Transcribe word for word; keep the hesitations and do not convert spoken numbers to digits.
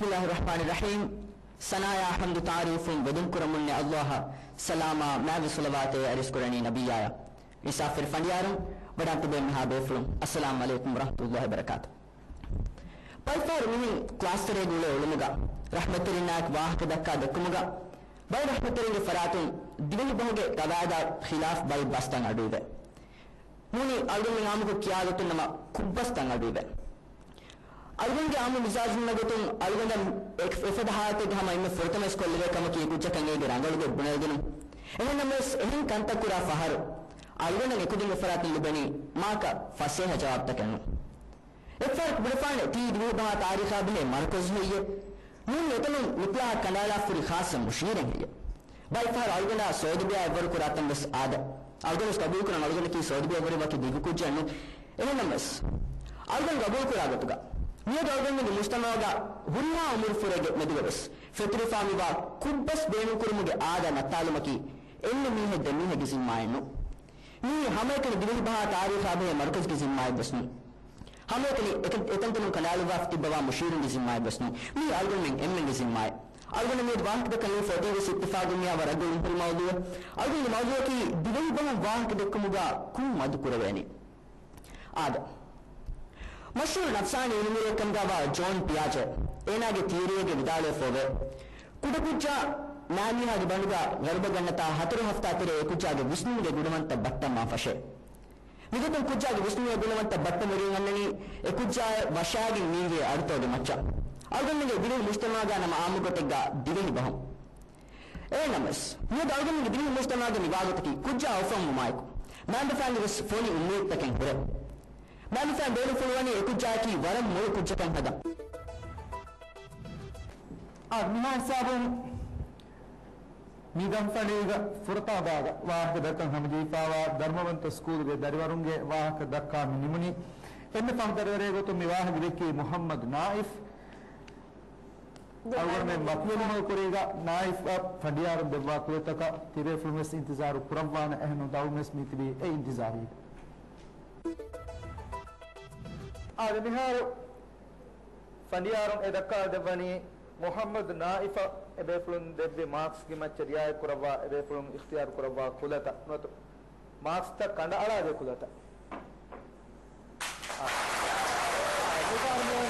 ބިސްމިއްލާހި ރަޙްމާނި ރަޙީމް. ސަނާޔާ ޙަމްދު ތާރީފުން ވެދުން ކުރަމުންނެ އައްލާހަށް ސަލާމާ މާތްވި ޞަލަވާތެއް އަރިސްކުރަނީ ނަބިއްޔާޔަށް. އިންސާފުވެރި ފަނޑިޔާރުން، ވަޑާން ތިބޭ މިހާ ބޭފުޅުން، އައްސަލާމު ޢަލައިކުމް ވަރަޙްމަތުﷲި ވަބަރަކާތު. ބައެއްފަހަރު މިހެން ކްލާސްތެރޭގަ އުޅޭ އުޅުމުގަ ރަޙްމަތްތެރިންނާއެކު ވާހަކަ ދައްކާ ދެއްކުމުގަ ބައެއް ރަޙްމަތްތެރިންގެ ފަރާތުން ދިވެހި ބަހުގެ ގަވާއިދާ ޚިލާފް ބައެއް ބަސްތައް އަޑުއިވޭ. ނޫނީ އަޅުގަނޑުމެން އާއްމުކޮށް ކިޔާ ގޮތުން ނަމަ ކުށްބަސްތައް އަޑުއިވޭ. އަޅުގަނޑުގެ އާއްމު މިޒާޖުންނަ ގޮތުން އަޅުގަނޑަށް އެ-، އެފަދަ ހާލަތެއްގަ ހަމަ އެންމެ ފުރަތަމަވެސް ކޮށްލެވޭ ކަމަކީ އެ ކުއްޖަކަށް އޭގެ ރަނގަޅުގޮތް ބުނެލަދިނުން. އެހެންނަމަވެސް އެހެން ކަންތައް ކުރާ ފަހަރު އަޅުގަނޑަށް އެކުދިންގެ ފަރާތުން ލިބެނީ މާކަ ފަސޭހަ ޖަވާބުތަކެއް ނޫން. އެއްފަހަރަކު ބުނެފާނެ ތީ ދިވެހި ބަހާ ތާރީޚާ ބެހޭ މަރުކަޒު ހެއްޔޭ؟ ނޫނީ އެތަނުން ނިކުލާހަށް ކަނޑައަޅާފަ ހުރި ޚާއްސަ މުޝީރެއް ހެއްޔޭ؟ ބައެއްފަހަރު އަޅުގަނޑާ ސޯދަބިޔާ އެއްވަރު ކުރާ ތަން ވެސް އާދެ. އަޅުގަނޑު ވެސް ގަބޫލު ކުރަން އަޅުގަނޑަކީ ސޯދަބިޔަށްވުރެ ވަކި ދިގު ކުއްޖެއް ނޫން. އެހެންނަމަވެސް، އަޅުގަނޑު ގަބޫލު ކުރާ ގޮތުގަ މިއަދު އަޅުގަނޑުމެންގެ މުޖްތަމަޢުގަ ހުރިހާ އުމުރުފުރެއްގެ މެދުގަ ވެސް ފެތުރިފާ މިވާ ކުށްބަސް ބޭނުންކުރުމުގެ އާދަ ނައްތާލުމަކީ އެންމެ މީހެއް ދެ މީހެއްގެ ޒިންމާއެއް ނޫން. މީ ހަމައެކަނި ދިވެހި ބަހާ ތާރީޚާ ބެހޭ މަރުކަޒުގެ ޒިންމާއެއް ވެސް ނޫން. ހަމައެކަނި އެކަން-، އެތަންތަނުން ކަނޑައަޅުއްވާފަ ތިއްބަވާ މުޝީރުންގެ ޒިންމާއެއް ވެސް ނޫން. މީ އަޅުގަނޑުމެން އެންމެންގެ ޒިންމާއެއް. އަޅުގަނޑު މިއަދު ވާހަކަ ދައްކަނީ ފޮތީ ވެސް އިއްތިފާގުން މިޔާ ވަރަށް ގޮޅުން ހުރި މައުޟޫއެއް. އަޅުގަނޑުގެ މައުޟޫއަކީ ދިވެހި ބަހުން ވާހަކަ ދެއްކުމުގަ ކުން މަދު ކުރެވޭނީ. އާދެ. މަޝްހޫރު ނަފްސާނީ އިލްމުވެރިއެއްކަމުގަވާ ޖޯން ޕިއާޖޭ، އޭނާގެ ތިއުރީއެއްގަ ވިދާޅުވެފަ އޮވޭ، ކުޑަކުއްޖާ ނާމީހާގެ ބަނޑުގަ ގަރުބަ ގަންނަތާ ހަތަރު ހަފްތާ ތެރޭ އެކުއްޖާގެ ވިސްނުމުގެ ގުނަވަންތައް ބައްޓަންވާން ފަށޭ. މިގޮތުން ކުއްޖާގެ ވިސްނުމުގެ ގުނަވަންތައް ބައްޓަންވެގެން އަންނަނީ އެ ކުއްޖާއަށް ވަށާގެން މީވޭ އަޑުތަކުގެ މައްޗަށް. އަޅުގަނޑުގެ ދިވެހި މުޖްތަމަޢުގަ ނަމަ އާއްމު ގޮތެއްގަ ދިވެހި ބަހުން. އެހެންނަމަވެސް، މިއަދު އަޅުގަނޑުގެ ދިވެހި މުޖްތަމަޢުގަ މިވާގޮތަކީ ކުއްޖާ އުފަންވުމާއެކު މައިންބަފައިންގެ ވެސް ފޮނި އުއްމީދުތަކެއް ހުރޭ. މައިންބަފައިން ބޭނުންފުޅުވަނީ އެ ކުއްޖާއަކީ ވަރަށް މޮޅު ކުއްޖަކަށް ހަދަން. އާ، މިހާ ހިސާބުން މި ދަންފަޅީގަ ފުރަތަމަ ބާގަ ވާހަކަ ދައްކަން ހަމަޖެހިފައިވާ ދަރުމަވަންތަ ސްކޫލުގެ ދަރިވަރުންގެ ވާހަކަ ދައްކާ މި ނިމުނީ. އެންމެ ފަހު ދަރިވަރެއްގެ ގޮތުން މި ވާހަކަ ދެއްކީ މުޙައްމަދު ނާއިފް. އަޅުގަނޑުމެން ވަކިވެލުމުގެ ކުރީގަ ނާއިފްއަށް ފަނޑިޔާރުން ދެއްވާ ކުލަތަކަށް ތިބޭފުޅުން ވެސް އިންތިޒާރު ކުރައްވާނެ. އެހެންނު ދައުންވެސް މި ތިބީ އެ އިންތިޒާރީގަ. އާދެ، މިހާރު ފަނޑިޔާރުން އެ ދައްކާ ދެއްވަނީ މުޙައްމަދު ނާއިފަށް އެބޭފުޅުން ދެއްވި މާކްސްގެ މައްޗަށް ރިއާޔަތް ކުރައްވާ، އެބޭފުޅުން އިޚްތިޔާރު ކުރައްވާ ކުލަތައް ނުވަތަ މާކްސްތައް ކަނޑައަޅާދޭ ކުލަތައް. އާ. އާ، މި ފަހަރު މި